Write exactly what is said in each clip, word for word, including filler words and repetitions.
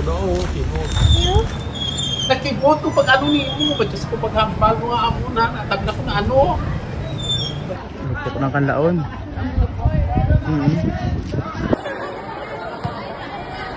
Oo, sino? Nakibot ko pag ano ni mo, ba just ko paghambal mo nga amo na, natag na ko na ano. Lupok ng kanlaon. Mm.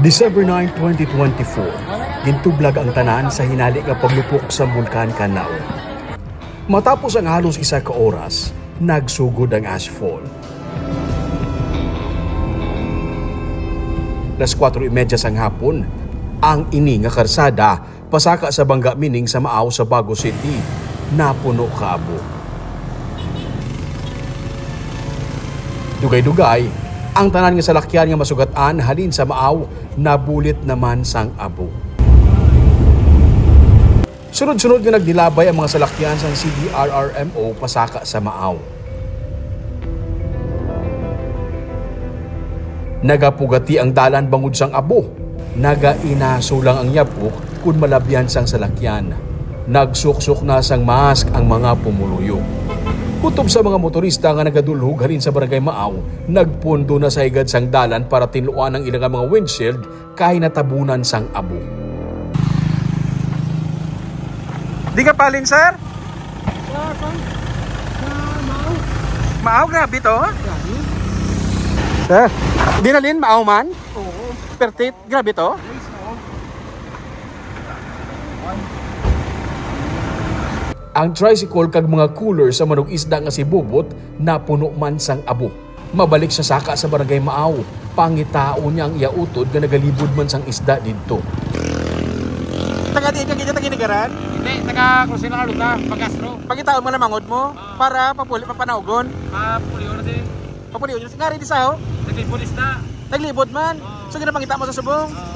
December nine, twenty twenty-four, gintublag ang tanan sa hinali nga paglupok sa Bulkan Kanlaon. Matapos ang halos isa ka oras, nagsugod ang ashfall. Las kuwatro y medya sang hapon, ang ini nga karsada pasaka sa Bangga Mining sa Maaw sa Bago City napuno ka abo. Dugay-dugay, ang tanan nga salakyan nga masugat-an halin sa Maaw nabulit naman sang abo. Sunod-sunod nga nagdilabay ang mga salakyan sang C D R R M O pasaka sa Maaw. Nagapugati ang dalan bangod sang abo. Nagainaso lang ang yab-ok kon malabyan sang salakyan. Nagsuksok na sang mask ang mga pumuluyo. Kutob sa mga motorista nga nagadulhog halin sa Barangay Maaw, nagpundo na sa higad sang dalan para tinluan ang ila nga mga windshield kay natabunan sang abo. Di ka palin, sir? Sa, sa, sa Maaw. Maaw, grabe to. Grabe. Sir, di na lin, maaw man? Oo. Pertit, grabe to. Yes, oo. Ang tricycle kag mga cooler sa manug-isda nga si Bubot napuno man sang abo. Mabalik sa saka sa Barangay Maaw, pangitaon niya ang iya utod nga nagalibod man sang isda didto. Taga diin ka gid, taga Nigaran? Hindi, taga Crucero lang, Luta, Pagastro. Pangitaon mo na mangod mo para papuli, papanaugon. Papulion na din. Papulion na. Ngari di sa ho? Naglibod isda. Naglibod man. Oo. So, ginapangita mo sa subong? Oo.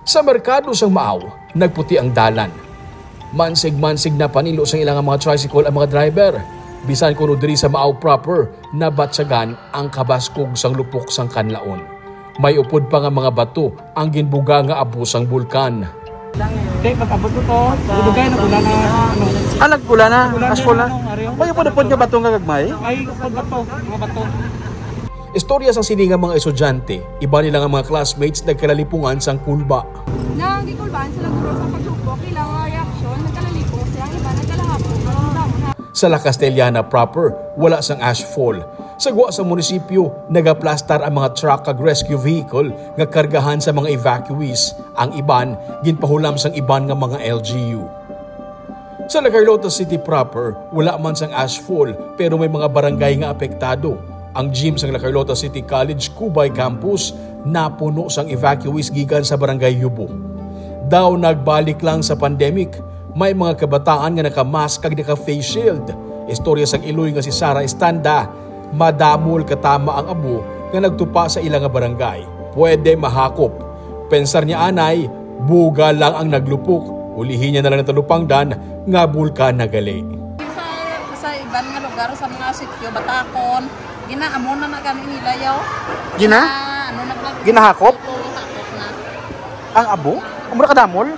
Sa merkado sang Maaw, nagputi ang dalan. Mansig-mansig na panilo sang ila nga mga tricycle ang mga driver. Bisan kuno diri sa Maaw proper, nabatyagan ang kabaskog sang lupok sang kanlaon. May upod pa nga mga bato ang ginbuga nga abo sang bulkan. Hindi, pag-abot ko to, dugay na pula na, ano. Ah, nagpula na. Pula na. As pula. Ano, Mario? May upod-upod nga bato nga gagmay? Ay, upod bato, mga bato. Istorya sang sini nga mga estudyante, iban nila nga mga classmates nagkalalipungan sang kulba. Nang gikulbaan sila guro sa paglupok, ilang, ah, reaksyon, nagkalalipong sila, ang iba nagkalahapon, ang damo na. Sa La Castellana proper, wala sang ashfall. Sa gwa sa munisipyo, nagaplastar ang mga truck kag rescue vehicle nga kargahan sa mga evacuees. Ang iban, ginpahulam sang iban nga mga L G U. Sa La Carlota City proper, wala man sang ashfall, pero may mga barangay nga apektado. Ang gym sang La Carlota City College Cubay Campus napuno sang evacuees gikan sa Barangay Yubo. Daw nagbalik lang sa pandemic, may mga kabataan nga naka-mask kag naka-face shield. Istorya sang iloy nga si Sarah Estanda, madamol katama ang abo nga nagtupa sa ila nga barangay. Pwede mahakop. Pensar niya anay, buga lang ang naglupok. Ulihi niya na lang natalupangdan nga bulkan na gali. Sa, sa iban nga lugar, sa mga sityo, batakon, ginaamo na na gani nila, yaw. Gina? Gina-, ano na ba? Ginahakop? Oo, hakop na. Ang abo? Amo na kadamol?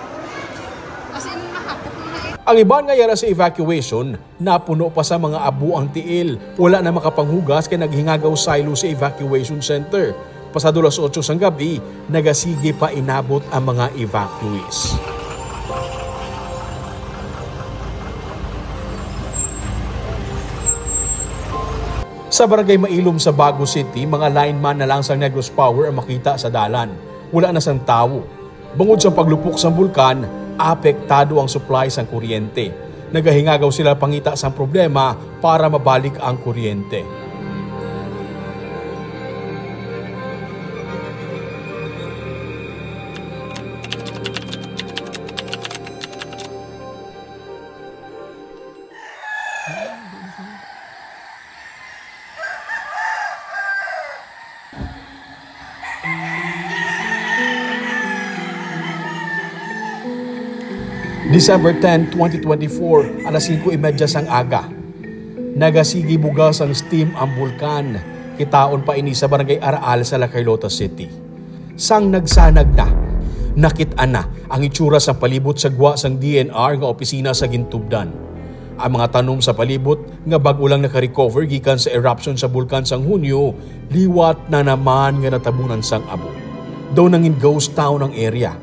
As in, nahakop na na eh. Ang iban nga yara sa evacuation, napuno pa sa mga abo ang tiil. Wala na makapanghugas kay naghingagaw silo sa evacuation center. Pasado las otso sang gab-i, nagasige pa inabot ang mga evacuees. Sa Barangay Mailom sa Bago City, mga lineman na lang sang Negros Power ang makita sa dalan. Wala na sang tawo. Bangod sa paglupok sang bulkan, apektado ang supply sang kuryente. Nagahingagaw sila pangita sang problema para mabalik ang kuryente. December ten, twenty twenty-four, alas singko y medya sang aga. Nagasigi bugas ang steam ang bulkan. Kitaon pa ini sa Barangay Araal sa La Carlota City. Sang nagsanag na, nakit-an na ang itsura sang palibot sa gwa sang D N R nga opisina sa gintubdan. Ang mga tanom sa palibot nga bag-o lang naka-recover gikan sa eruption sa bulkan sang Hunyo, liwat na naman nga natabunan sang abo. Daw nangin ghost town ang area.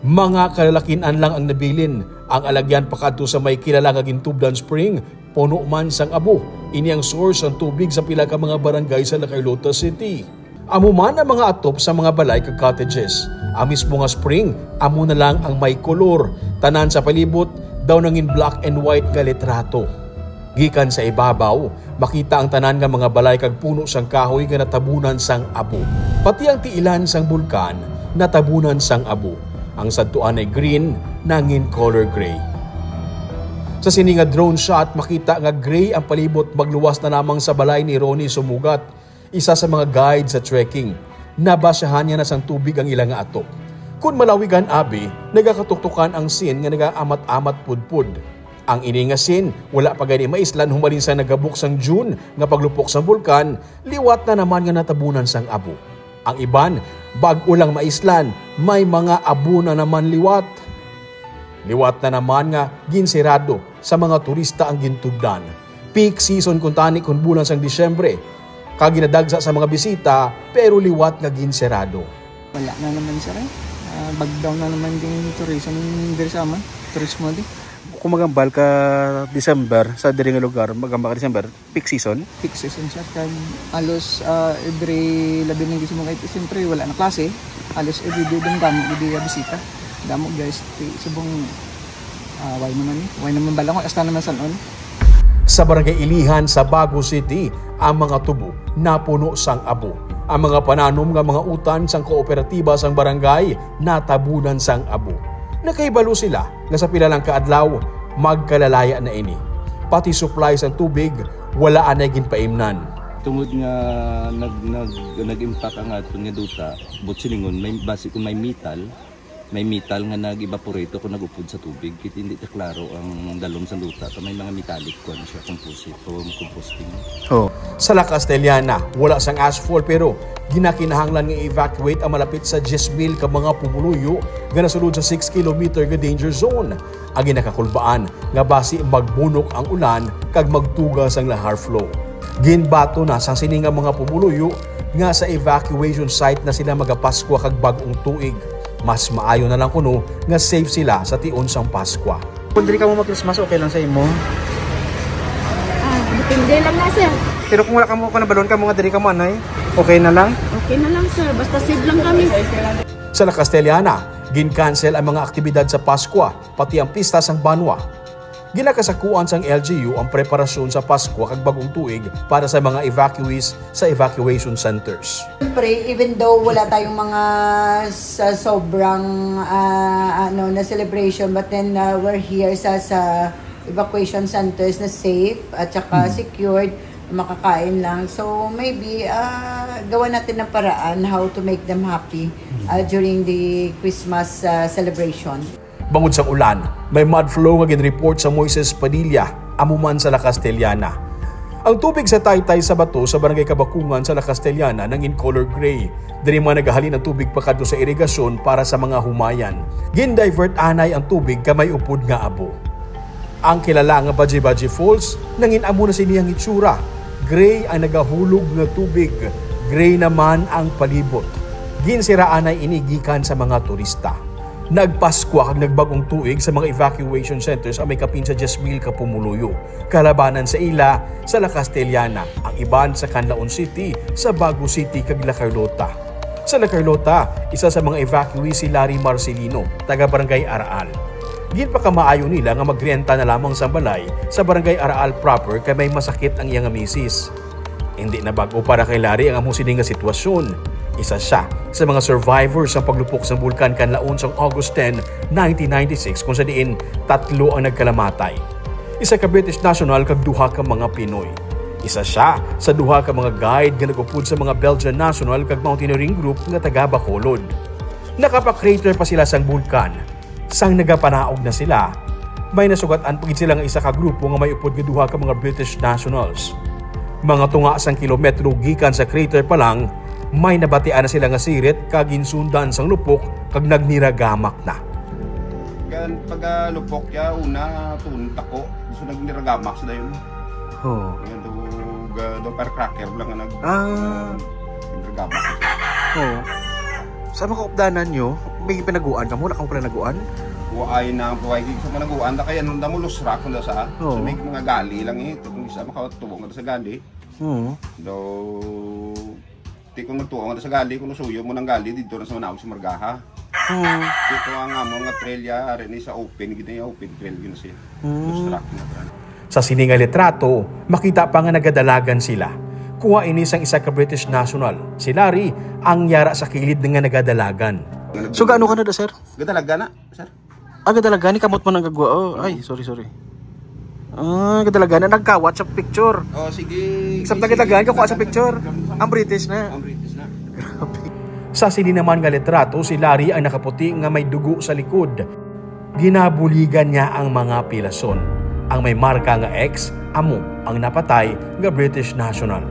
Mga kalalakin-an lang ang nabilin. Ang alagyan pakadto sa may kilala nga Gintubdan Spring, puno man sang abo. Ini ang source sang tubig sa pila ka mga barangay sa La Carlota City. Amo man ang mga atop sa mga balay kag cottages. Ang mismo nga spring, amo na lang ang may kolor. Tanan sa palibot, daw nangin black and white nga litrato. Gikan sa ibabaw, makita ang tanan nga mga balay kag puno sang kahoy nga natabunan sang abo. Pati ang tiilan sang bulkan natabunan sang abo. Ang sadtuanay green nangin color gray. Sa sini nga drone shot, makita nga gray ang palibot magluwas na lamang sa balay ni Ronnie Sumugat, isa sa mga guide sa trekking. Nabasyahan niya na sang tubig ang ila nga atop. Kun malawigan abi, nagakatuktukan ang scene nga nagaamat-amat pudpod. Ang ini nga scene, wala pa gani maislan humalin sa nagabok sang June nga paglupok sang bulkan, liwat na naman nga natabunan sang abo. Ang iban, bag-o lang maislan, may mga abo na naman liwat. Liwat na naman nga ginsirado sa mga turista ang Gintubdan. Peak season kuntani kon bulan sang Disyembre, kag ginadagsa sa mga bisita, pero liwat nga ginsirado. Wala na naman, sir, eh. Ah, bag down na naman din tourism diri sa aman. Turismo di. Kung magambal ka December sa diri nga lugar, magambal ka December, peak season? Peak season, sir. Kag halos, ah, every labi ng December, kahit siyempre wala na klase, halos every day din damo gid iya bisita. Damo, guys, ti-, subong, ah, why naman ni? Why naman balangon? Hasta naman sanon. Sa Barangay Ilihan sa Bago City, ang mga tubo napuno sang abo. Ang mga pananom nga mga utan sang kooperatiba sang barangay natabunan sang abo. Nakahibalo sila nga sa pila lang ka adlaw, magkalalaya na ini. Pati supply sang tubig, wala anay ginpaimnan. Tungod nga nag-, nag-, nag-impact ang aton nga duta, buot silingon, may, basi kung may metal, may metal nga nag-evaporate o kung nag-upod sa tubig, kit hindi ta klaro ang dalom sa duta, kay may mga metallic kuan siya, composite o composting. Oh. Sa La Castellana, wala sang ashfall, pero ginakinahanglan nga i-evacuate ang malapit sa diyes mil ka mga pumuluyo nga nasulod sa six kilometer nga danger zone. Ang ginakakulbaan nga basi magbunok ang ulan kag magtuga sang lahar flow. Ginbato na sang sini nga mga pumuluyo nga sa evacuation site na sila magapaskwa kag bag-ong tuig. Mas maayo na lang kuno nga safe sila sa tion sang Paskwa. Kung diri kamo mag-Christmas, okay lang sa imo? Ah, depende lang na, sir. Pero kung wala kamo, kung nabalon kamo nga diri kamo, anay, okay na lang? Okay na lang, sir. Basta safe lang kami. Sa La Castellana, gin-cancel ang mga aktibidad sa Paskwa, pati ang pista sang banwa. Ginakasakuan sang L G U ang preparasyon sa Paskwa kag Bagong Tuig para sa mga evacuees sa evacuation centers. Siyempre, even though wala tayong mga sa sobrang, ah, ano, na celebration, but then, ah, we're here sa, sa evacuation centers na safe at saka Mm. secured, makakain lang. So, maybe, ah, gawa natin ng paraan how to make them happy, Mm. ah, during the Christmas, ah, celebration. Bangod sa ulan, may mud flow nga ginreport sa Moises Padilla, amo man sa La Castellana. Ang tubig sa taytay sa bato sa Barangay Kabakungan sa La Castellana nangin color gray. Diri man nagahalin ang tubig pakadto sa irigasyon para sa mga humayan. Gin-divert anay ang tubig kay may upod nga abo. Ang kilala nga Baji-Baji Falls, nangin amo na sini ang itsura. Gray ang nagahulog nga tubig. Gray naman ang palibot. Ginsira anay ini gikan sa mga turista. Nagpaskwa kag nagbag-ong tuig sa mga evacuation centers ang may kapin sa diyes mil ka pumuluyo. Kalabanan sa ila sa La Castellana, ang iban sa Canlaon City, sa Bago City kag La Carlota. Sa La Carlota, isa sa mga evacuee si Larry Marcelino, taga Barangay Araal. Ginpakamaayo nila nga magrenta na lamang sang balay sa Barangay Araal proper kay may masakit ang iya nga misis. Hindi na bag-o para kay Larry ang amo sini nga sitwasyon. Isa sia sa mga survivors sang paglupok sang Bulkan Kanlaon sang August ten, nineteen ninety-six, kung sa diin tatlo ang nagkalamatay. Isa ka British national kag duha ka mga Pinoy. Isa sia sa duha ka mga guide nga nag-upod sa mga Belgian national kag mountaineering group nga taga Bacolod. Nakapa-crater pa sila sang bulkan. Sang nagapanaog na sila, may nasugatan pa gid sila nga isa ka grupo nga may upod nga duha ka mga British nationals. Mga tunga sang kilometro gikan sa crater pa lang, may nabatian na sila nga sirit kag ginsundan sang lupok kag nagniragamak na. Kan pagkalupok ya una, tun tako. So, nagniragamak sa dayon. Oh. Yan, do, ga-, do firecracker lang nga nag-, Ah. Niragamak. Oh. Sa mga updanan nyo, May panaguan ka mo? Wala ka mo pala naguan? Wa ay na ang buhay sa panaguan na kaya nung damo lusra kung sa Oo. So, may mga gali lang eh. Kung isa makatubo nga sa gali. Hmm. Do ti kung magtuo nga sa gali, kung suyo mo nang gali dito na sa manaw sa Margaha. Hmm. Dito ang amo nga trail ya, ari ni sa open, gid na open trail gid na siya. Hmm. Lusra na. Sa sini nga litrato, makita pa nga nagadalagan sila. Kuha ini sang isa ka British national. Si Larry ang yara sa kilid nga nagadalagan. So gaano ka na da, sir? Gadalaga na, sir. Ah, gadalagan ni kamot mo nang gagwa. Oh, ay, sorry, sorry. Ah, gadalagan na nagkawat sa picture. Oh, sige. Sa nagadagan ka kuha sa picture. Ang British na. Ang British na. Sa sini naman nga litrato, si Larry ang nakaputi nga may dugo sa likod. Ginabuligan niya ang mga pilason. Ang may marka nga X, amo ang napatay nga British national.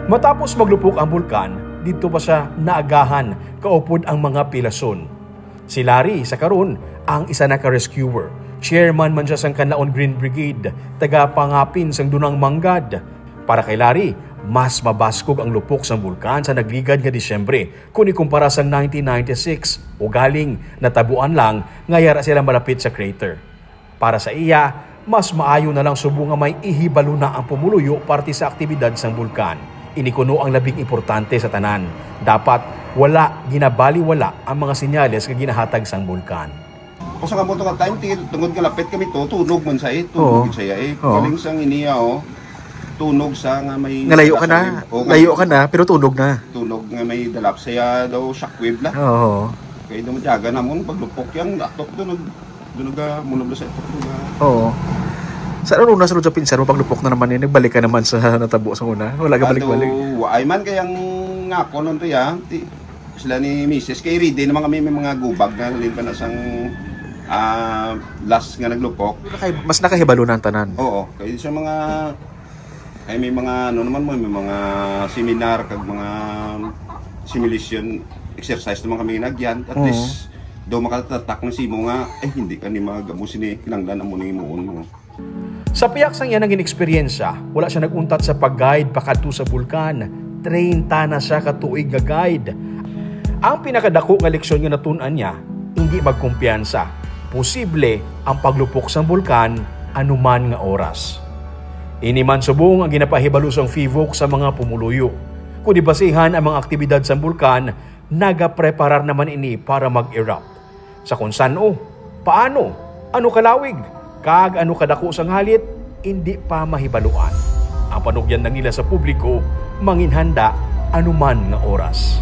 Matapos maglupok ang bulkan, didto pa siya naagahan kaupod ang mga pilason. Si Larry, sa karon, ang isa na ka rescuer. Chairman man siya sang Kanlaon Green Brigade, taga pangapin sang Dunang Manggad. Para kay Larry, mas mabaskog ang lupok sang bulkan sa nagligad nga Disyembre kon ikumpara sang nineteen ninety-six, ugaling natabuan lang nga yara sila malapit sa crater. Para sa iya, mas maayo na lang subong nga may ihibalo na ang pumuluyo parte sa aktibidad sang bulkan. Ini kuno ang labing importante sa tanan. Dapat wala ginabaliwala ang mga senyales nga ginahatag sang bulkan. Kung sa kabuto nga time, ti- tungod nga lapit kami to, tunog man sa eh. Tunog Oo. Sa iya eh. Oo. Galing sang iniya oh. Tunog sa nga may Nalayo ka na, Oh, layo ka na, pero tunog na. Tunog nga may dalap sa iya daw shockwave na. Oo. Kaya daw madyaga namon paglupok yang atok doon nag doon nag munog sa itok doon. Oo. Sa ano na sa Pinsar mo, paglupok na naman yun, nagbalik ka naman sa natabo sa una. Wala ka balik-balik. Waay man kay ang nga ako nun to ya, ti, sila ni misis kay ready naman kami may mga gubag na halin pa na sang ah, last nga naglupok. Nakay- Mas nakahibalo na ang tanan. Oo, kay sa mga ay may mga ano naman mo, may mga seminar kag mga simulation exercise naman kami nagyan. At Oo. Least daw makatatak na simo nga eh hindi ka ni magamo sini kinanglan amo ni muon mo. Sa pihak sang iya naging eksperyensya, wala siya nag-untat sa pag-guide pakadto sa bulkan. Treinta na siya ka tuig nga guide. Ang pinakadako nga leksyon nga natun-an niya, hindi magkumpiyansa. Posible ang paglupok sang bulkan anuman nga oras. Ini man subong ang ginapahibalo sang FIVOC sa mga pumuluyo. Kung ibasihan ang mga aktibidad sang bulkan, nagapreparar naman ini para mag-erupt. Sa kung san-o, paano, ano kalawig, kag ano kadako sang halit, indi pa mahibaluan. Ang panugyan lang nila sa publiko, manginhanda anuman nga oras.